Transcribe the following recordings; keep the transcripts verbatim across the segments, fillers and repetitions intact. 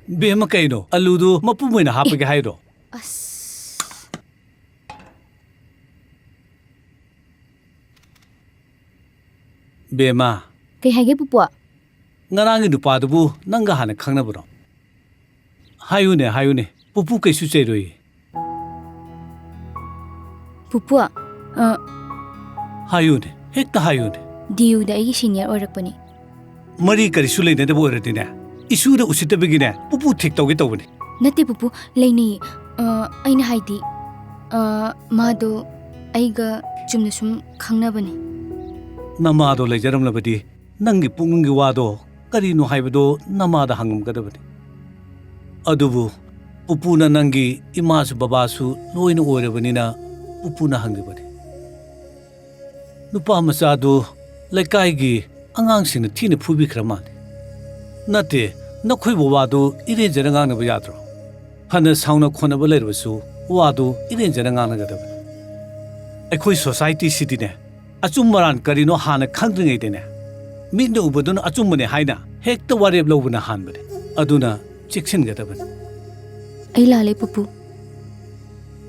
ꯕꯦꯝꯃ, ꯀꯩꯅꯣ? ꯑꯂꯨꯗꯨ ꯃꯄꯨꯝ ꯑꯣꯏꯅ ꯍꯥꯞꯄꯒꯦ ꯍꯥꯏꯔꯣ? ꯑꯁ꯫ ꯕꯦꯝꯃ꯫ ꯀꯩ ꯍꯥꯏꯒꯦ, ꯄꯨꯄꯨ? ꯉꯔꯥꯡꯒꯤ ꯅꯨꯄꯥꯗꯨꯕꯨ ꯅꯪꯒ ꯍꯥꯟꯅ ꯈꯪꯅꯕꯔꯣ? ꯍꯥꯏꯌꯨꯅꯦ, ꯍꯥꯏꯌꯨꯅꯦ꯫ ꯄꯨꯄꯨ ꯀꯩꯁꯨ ꯆꯩꯔꯣꯏꯌꯦ꯫ ꯄꯨꯄꯨ, ꯑ, ꯍꯥꯏꯌꯨꯅꯦ, ꯍꯦꯛꯇ ꯍꯥꯏꯌꯨꯅꯦ꯫ ꯗꯤ ꯌꯨꯗ ꯑꯩꯒꯤ senior ꯑꯣꯏꯔꯛꯄꯅꯤ꯫ ꯃꯔꯤ ꯀꯔꯤꯁꯨ ꯂꯩꯅꯗꯕ ꯑꯣꯏꯔꯗꯤꯅꯦ, ꯏꯁꯨꯗ ꯎꯁꯤꯠꯇꯕꯒꯤꯅꯦ, ꯄꯨꯄꯨ ꯊꯤꯛ ꯇꯧꯒꯦ ꯇꯧꯕꯅꯤ꯫ ꯅꯠꯇꯦ ꯄꯨꯄꯨ, ꯂꯩꯅꯩꯌꯦ꯫ ꯑ, ꯑꯩꯅ ꯍꯥꯏꯗꯤ, ꯑ, ꯃꯥꯗꯣ ꯑꯩꯒ ꯆꯨꯝꯅ ꯁꯨꯝ ꯈꯪꯅꯕꯅꯤ꯫ ꯅꯃꯥꯗꯣ ꯂꯩꯖꯔꯝꯂꯕꯗꯤ ꯅꯪꯒꯤ ꯄꯨꯛꯅꯤꯡꯒꯤ ꯋꯥꯗꯣ ꯀꯔꯤꯅꯣ ꯍꯥꯏꯕꯗꯣ ꯅꯃꯥꯗ ꯍꯪꯉꯝꯒꯗꯕꯅꯤ꯫ ꯑꯗꯨꯕꯨ ꯄꯨꯄꯨꯅ ꯅꯪꯒꯤ ꯏꯃꯥꯁꯨ ꯕꯕꯥꯁꯨ ꯂꯣꯏꯅ ꯑꯣꯏꯔꯕꯅꯤꯅ ꯄꯨꯄꯨꯅ ꯍꯪꯂꯤꯕꯅꯤ꯫ ꯅꯨꯄꯥ ꯃꯆꯥꯗꯨ ꯂꯩꯀꯥꯏꯒꯤ ꯑꯉꯥꯡꯁꯤꯡꯅ ꯊꯤꯅ ꯐꯨꯕꯤꯈ꯭ꯔ ꯃꯥꯜꯂꯦ꯫ ꯅꯠꯇꯦ, ꯅꯈꯣꯏꯕꯨ ꯋꯥꯗꯨ ꯏꯔꯦꯟꯖꯅ ꯉꯥꯡꯅꯕ ꯌꯥꯗ꯭ꯔꯣ? ꯐꯅ ꯁꯥꯎꯅ ꯈꯣꯠꯅꯕ ꯂꯩꯔꯕꯁꯨ ꯋꯥꯗꯨ ꯏꯔꯦꯟꯖꯅ ꯉꯥꯡꯅꯒꯗꯕꯅꯤ꯫ ꯑꯩꯈꯣꯏ society ꯁꯤꯗꯤꯅꯦ, ꯑꯆꯨꯝ ꯑꯔꯥꯟ ꯀꯔꯤꯅꯣ ꯍꯥꯟꯅ ꯈꯪꯗ꯭ꯔꯤꯉꯩꯗꯅꯦ, ꯃꯤꯠꯅ ꯎꯕꯗꯨꯅ ꯑꯆꯨꯝꯕꯅꯦ ꯍꯥꯏꯅ ꯍꯦꯛꯇ ꯋꯥꯔꯦꯞ ꯂꯧꯕꯅ ꯍꯥꯟꯕꯅꯦ꯫ ꯑꯗꯨꯅ ꯆꯦꯛꯁꯤꯟꯒꯗꯕꯅꯤ꯫ ꯑꯩ ꯂꯥꯜꯂꯦ, ꯄꯨꯄꯨ꯫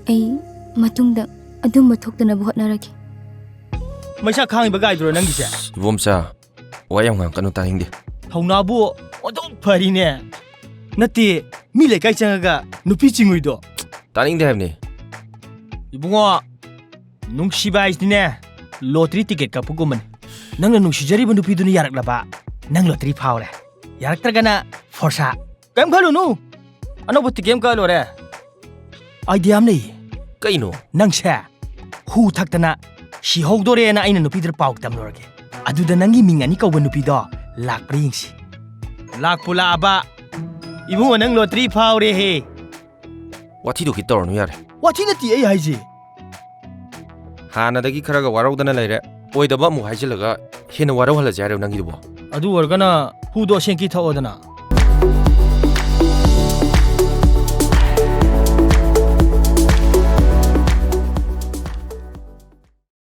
ꯑꯩ ꯃꯇꯨꯡꯗ ꯑꯗꯨꯝꯕ ꯊꯣꯛꯇꯅꯕ ꯍꯣꯠꯅꯔꯒꯦ꯫ ꯃꯩꯁꯥ ꯈꯥꯡꯉꯤꯕ ꯒꯥꯏꯗꯨꯔꯣ ꯅꯪꯒꯤꯁꯦ? ꯏꯕꯣꯝꯆꯥ, ꯋꯥ ꯌꯥꯝ ꯉꯥꯡꯉꯛꯀꯅꯨ, ꯇꯥꯅꯤꯡꯗꯦ꯫ ꯊꯧꯅꯥꯕꯨ ꯑꯣꯟꯊꯣꯛ ꯐꯔꯤꯅꯦ꯫ ꯅꯠꯇꯦ, ꯃꯤ ꯂꯩꯀꯥꯏ ꯆꯪꯉꯒ ꯅꯨꯄꯤ ꯆꯤꯡꯉꯨꯏꯗꯣ꯫ ꯇꯥꯅꯤꯡꯗꯦ ꯍꯥꯏꯕꯅꯤ꯫ ꯏꯕꯨꯡꯉꯣ, ꯅꯨꯡꯁꯤꯕ ꯍꯥꯏꯁꯤꯗꯤꯅꯦ, lottery ticket ꯀꯛꯄꯒꯨꯝꯕꯅꯤ꯫ ꯅꯪꯅ ꯅꯨꯡꯁꯤꯖꯔꯤꯕ ꯅꯨꯄꯤꯗꯨꯅ ꯌꯥꯔꯛꯂꯕ, ꯅꯪ lottery ꯐꯥꯎꯔꯦ꯫ ꯌꯥꯔꯛꯇ꯭ꯔꯒꯅ ꯐꯣꯔꯁꯥ꯫ ꯀꯩꯝ ꯈꯜꯂꯨꯅꯨ, ꯑꯅꯧꯕ ticket ꯑꯃ ꯀꯛꯑ ꯂꯣꯏꯔꯦ꯫ Idea ꯑꯃ ꯂꯩꯌꯦ꯫ ꯀꯩꯅꯣ? ꯅꯪꯁꯦ ꯍꯨ ꯊꯛꯇꯅ ꯁꯤꯍꯧꯗꯣꯔꯦꯅ ꯑꯩꯅ ꯅꯨꯄꯤꯗꯨꯗ ꯄꯥꯎ ꯇꯝꯂꯨꯔꯒꯦ꯫ ꯑꯗꯨꯗ ꯅꯪꯒꯤ ꯃꯤꯡ ꯑꯅꯤ ꯀꯧꯕ ꯅꯨꯄꯤꯗꯣ ꯂꯥꯛꯄ꯭ꯔꯥ ꯌꯦꯡꯁꯤ꯫ ꯂꯥꯛꯄꯨ ꯂꯥꯛꯑꯕ, ꯏꯕꯨꯡꯉꯣ, ꯅꯪ lottery ꯐꯥꯎꯔꯦꯍꯦ꯫ ꯋꯥꯊꯤꯗꯣ ꯈꯤꯠ ꯇꯧꯔꯅꯨ ꯌꯥꯔꯦ꯫ ꯋꯥꯊꯤ ꯅꯠꯇꯦ ꯑꯩ ꯍꯥꯏꯁꯦ꯫ ꯍꯥꯟꯅꯗꯒꯤ ꯈꯔꯒ ꯋꯥꯔꯧꯗꯅ ꯂꯩꯔꯦ꯫ ꯑꯣꯏꯗꯕ ꯑꯃꯨꯛ ꯍꯥꯏꯖꯤꯜꯂꯒ ꯍꯦꯟꯅ ꯋꯥꯔꯧꯍꯜꯂꯁꯦ ꯍꯥꯏꯔꯣ ꯅꯪꯒꯤꯗꯨꯕꯣ? ꯑꯗꯨ ꯑꯣꯏꯔꯒꯅ ꯍꯨꯗꯣ ꯑꯁꯦꯡꯀꯤ ꯊꯛꯑꯣꯗꯅ꯫